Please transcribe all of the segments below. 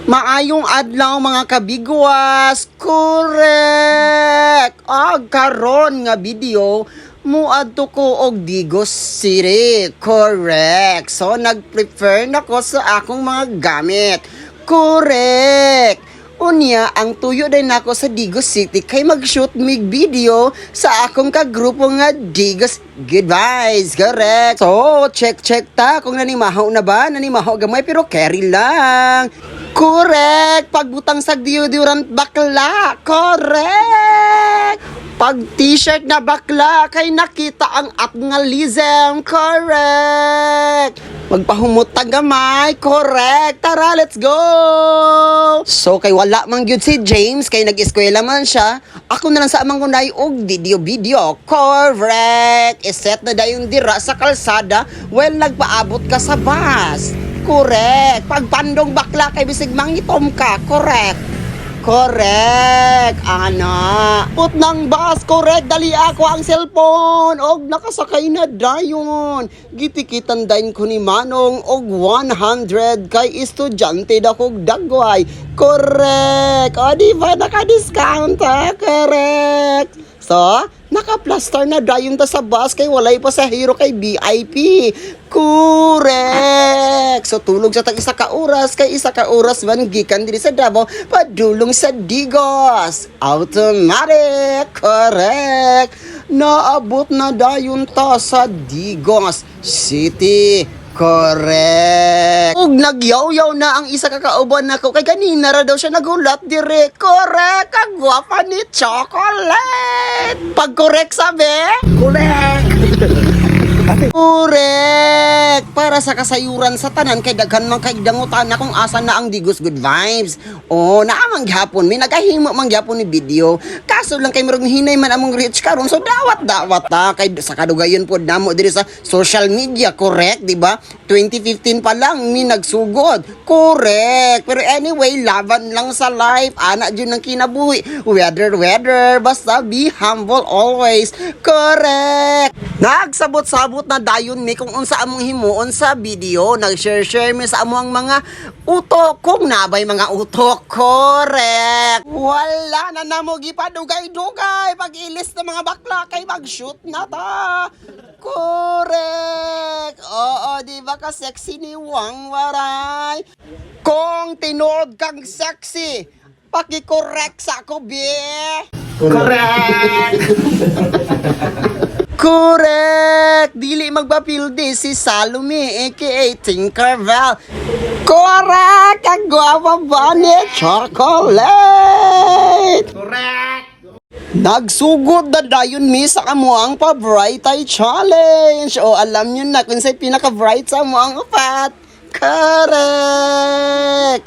Maayong adlaw, mga kabigwas. Correct! Og karon nga video, muadto ko og Digos City. Correct. So nag-prepare na ko sa akong mga gamit. Correct. Unya, ang tuyo din nako sa Digos City kay mag-shoot mig video sa akong kagrupo nga Digos Good Vibes. Correct. So, check check ta kung nanimahaw na ba, nanimahaw gamay pero carry lang. Correct. Pagbutang sa deodorant, bakla. Correct. Pag t-shirt na, bakla, kay nakita ang atngalism. Correct. Magpahumot ta gamay. Correct. Tara, let's go. So kay wala man gyud si James kay nag-eskwela man siya, ako na lang sa amang kunay og video video. Correct. Iset na dayon dira sa kalsada well nagpaabot ka sa bus. Correct. Pagpandong, bakla, kay bisig mangitom ka. Correct. Correct. Ana. Put ng bus. Correct. Dali ako ang cellphone. Og nakasakay na dayon. Gitikitan dayon ko ni Manong og 100 kay estudyante da kog dagway. Correct. O, di ba naka-discount ha? Correct. So, naka-plaster na dayon ta sa bus kay walay pasahero kay VIP. Correct. So tulog sa tag isa ka oras kay isa ka oras man gikan diri sa Davao padulong sa Digos. Automatic. Correct. Naabot na dayon ta sa Digos City. Correct. Ug nagyaw-yaw na ang isa ka kauban nako kay ganina ra daw siya nagulat dire. Correct. Kagwapa ni Chocolate. Pag correct sabi? Correct! Correct! Para sa kasayuran sa tanan kay daghan man kay dangutan na kung asa na ang Digos Good Vibes. Oh, naa man gyapon, may nagahimo man gyapon ni video. Kaso lang kay murag hinay man among reach karon, so dawat dawat ta kay sa kadugayon pod namo diri sa social media, correct, di ba? 2015 pa lang mi nagsugod. Correct. Pero anyway, laban lang sa life. Ana jud ng kinabuhi. Weather weather, basta be humble always. Correct. Nagsabot-sabot na dayon mi kung unsa among himuon sa video. Nag-share-share mi sa among mga utok kung nabay mga utok. Correct. Wala na namo gipadugay-dugay pag-ilis ng mga bakla kay mag-shoot na ta. Correct. Oo, di ba ka sexy ni Wang Waray? Kung tinuod kang sexy, paki-correct sa ako, be. Correct! Correct! Dili magpapildi si Salome aka Tinkerbell. Correct! Ang guwapa ba ni Chocolate? Correct! Nagsugod na dayon mi sa amuang pa-bright eye challenge. O alam nyo na kung sa'y pinaka-bright sa amuang upat. Correct!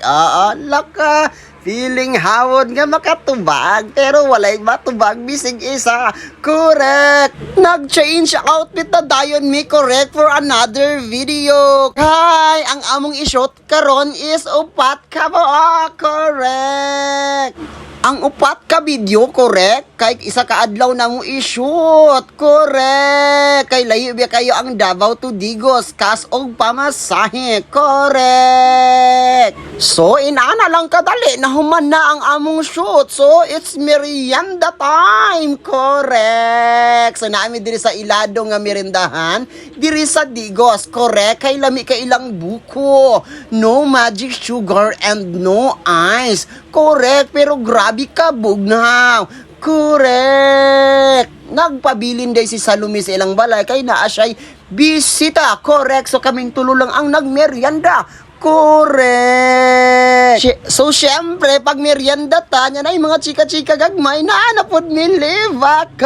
Oo, laka. Feeling hawod nga makatubag pero walay matubag bisig isa. Correct! Nag-change outfit na dayon mi, correct, for another video. Kay ang among i-shoot karon is upat ka buok. Correct! Ang upat ka video, correct? Kay isa ka adlaw na mo i-shoot. Correct. Kay layo biya kayo ang Davao to Digos, kas og pamasahe. Correct. So inana lang kadali na human na ang among shoot. So it's merienda time. Correct. So naami diri sa Ilado nga merindahan, diri sa Digos. Correct. Kay lami kay ilang buko. No magic sugar and no ice. Correct, pero grabe ka bugnaw. Correct. Nagpabilin day si Salome sa ilang balay kay naa siya'y bisita. Correct. So kaming tulo lang ang nagmeryenda. Correct. So syempre pag merienda ta nya na yung mga chika-chika gagmay na na pod milibakan.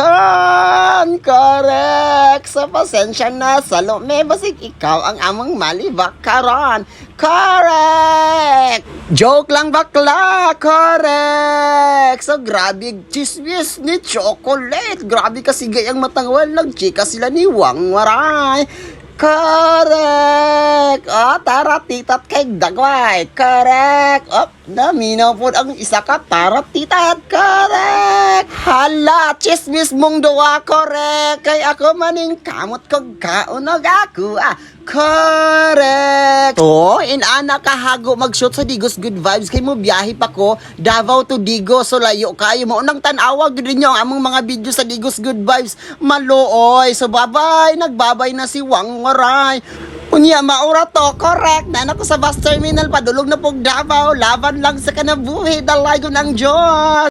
Correct. So pasensya na, Salome, basig ikaw ang among malibak karon. Correct. Joke lang, bakla. Correct. So grabe chismis ni Chocolate. Grabe kasi gayang matangwal nagchika sila ni Wang Waray. Correct! Oh, tara, titat kay dagway. Correct! Oh, naminaw po ang isa ka, tara, titat. Correct! Hala, chismis mong duwa, correct. Kay ako maning kamot kog kaunog ako. Ah, Correct! To, inana kahago mag-shoot sa Digos Good Vibes kay mo biyahe pa ko Davao to Digos, so layo kayo mo unang tan-awa gud ninyo ang among mga video sa Digos Good Vibes, maluoy. So bye-bye, nagbabay na si Wang Waray. Unya maura to, correct. Na ko sa bus terminal padulog na pog Davao, laban lang sa kanabuhi, dalaygon ang Diyos.